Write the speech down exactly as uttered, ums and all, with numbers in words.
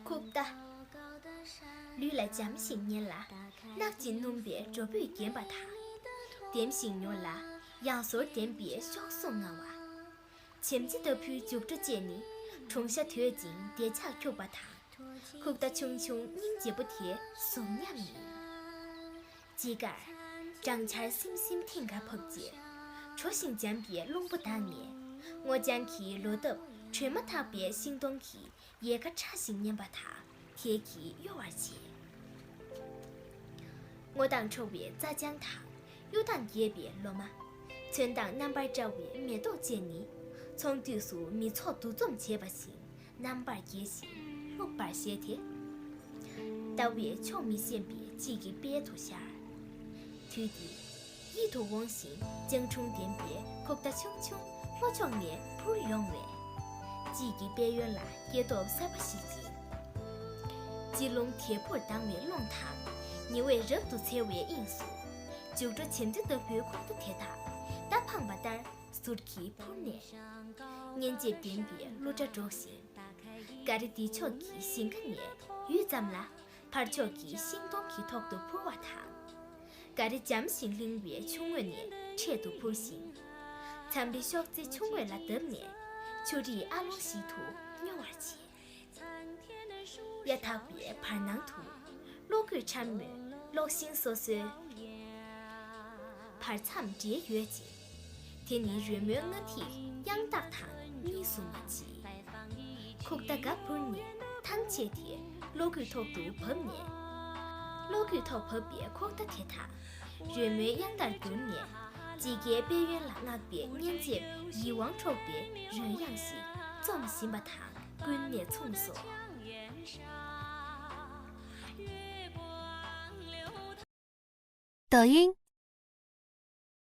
ཁུག་རྟ། ལུས་ལ་འཇམ་ཞིང་མཉེན་ལ། གནག་ཅིང་སྣུམ་པའི་བྲོ་བོས་བརྒྱན་པ་དང་། ལྡེམ་ཞིང་མྱུར་ལ། ཡང་ཟོར་ལྡན་པའི་གཤོག་ཟུང་མངའ་བ། བྱེམ་ཅི་ལྟ་བུའི་མཇུག་སྒྲོ་བཅས་ནི། གྲུང་ཤ་དོད་ཅིང་བདེ་འཇགས་འཁྱུག་པ་དང་། ཁུག་རྟ་ཆུང་ཆུང་སྙིང་རྗེ་པོ་དེ་ཟུམ་ཉམས་ཡིན། དཔྱིད་ཀར། སྦྲང་ཆར་སིམ་སིམ་ཐེངས་འགའ་བབས་རྗེས། དྲོ་ཞིང་འཇམ་པའི་རླུང་བུ་ལྡང་ནས། སྔོ་ལྗང་གི་ལོ་འདབ་དྲོད་མ་ཐག་པའི་ཤིང་སྡོང་གི་ཡལ་ག་ཕྲ་ཞིང་ཉམས་པ་དང་དལ་གྱིས་གཡོ་བར་བྱེད། སྔོ་མདངས་འཕྲོ་བའི་རྩྭ་ལྗང་དང་གཡུ་མདངས་རྒྱས་པའི་ལོ་མ། ཚོན་མདངས་རྣམ་པར་བཀྲ་བའི་མེ་ཏོག་ཅན་ནི། ཚོང་དུས་སུ་མི་ཚོགས་འདུ་འཛོམས་བྱེད་པ་བཞིན་རྣམ་པར་རྒྱས་ཤིང་ལྷུག་པར་བཞད་དེ། ལྟ་བས་ཆོག་མི་ཤེས་པའི་དཔྱིད་ཀྱི་དཔལ་དུ་ཤར། དུས་འདིར། ཡིད་དུ་འོང་ཞིང་སྤྱང་གྲུང་ལྡན་པའི་ཁུག་རྟ་ཆུང་ཆུང་ལྷོ་ཕྱོགས་ནས་འཕུར་ཡོང་བས། དཔྱིད་ཀྱི་དཔལ་ཡོན་ལ་སྐྱེ་སྟོབས་གསར་པ་ཞིག་སྦྱིན། དཔྱིད་རླུང་དལ་བུར་ལྡང་བའི་ཀློང་དང་། ཉི་འོད་རབ་ཏུ་འཚེར་བའི་དབྱིངས་སུ། མཇུག་སྒྲོ་བྱེམ་ཅི་ལྟ་བུའི་ཁུག་རྟ་དེ་དག་རྟ་འཕངས་པ་ལྟར་ཟུར་གྱིས་འཕུར་ནས། སྙན་འཇེབས་ལྡན་པའི་གླུ་སྒྲ་སྒྲོག་བཞིན། ག་རི་འདི་ཕྱོགས་ཀྱི་ཞིང་ཁ་ནས་ཡུད་ཙམ་ལ། ཕར་ཕྱོགས་ཀྱི་ཤིང་སྡོང་གི་ཐོག་ཏུ་འཕུར་བ་དང་། ག་རི་འཇམ་ཞིང་ལྷིང་བའི་ཆུ་ངོས་ནས་འཕྲེད་དུ་འཕུར་ཞིང་། མཚམས་རིའི་གཤོག་རྩེ་ཆུ་ངོས་ལ་བརྡབས་ནས། ཆུ་རིས་ཨ་ལོང་ཞིག་ཏུ་སྙོ་བར་བྱེད། གཡའ་དག་པའི་བར་སྣང་དུ། གློག་སྐུད་ཕྲ་མོས་གློག་ཤིང་སོ་སོའི་བར་མཚམས་འབྲེལ་ཡོད་ཅིང་། དེ་ནི་རོལ་མོའི་སྔ་ཐིག་དབྱངས་རྟགས་དང་གཉིས་སུ་མ་མཆིས། ཁུག་རྟ་འགའ་འཕུར་ནས་ཐང་ཆད་དེ་གློག་སྐུད་ཐོག་ཏུ་བབས་ནས། གློག་སྐུད་ཐོག་བབས་པའི་ཁུག་རྟ་དེ་དག་རོལ་མོའི་དབྱངས་རྟར་གྱུར་ནས། དཔྱིད་ཀའི་དཔལ་ཡོན་ལ་བསྔགས་པའི་སྙན་འཇེབས་ཡིད་དབང་འཕྲོག་པའི་རོལ་དབྱངས་ཤིག་རྩོམ་བཞིན་པ་དང་ཀུན་ནས་མཚུངས་སོ།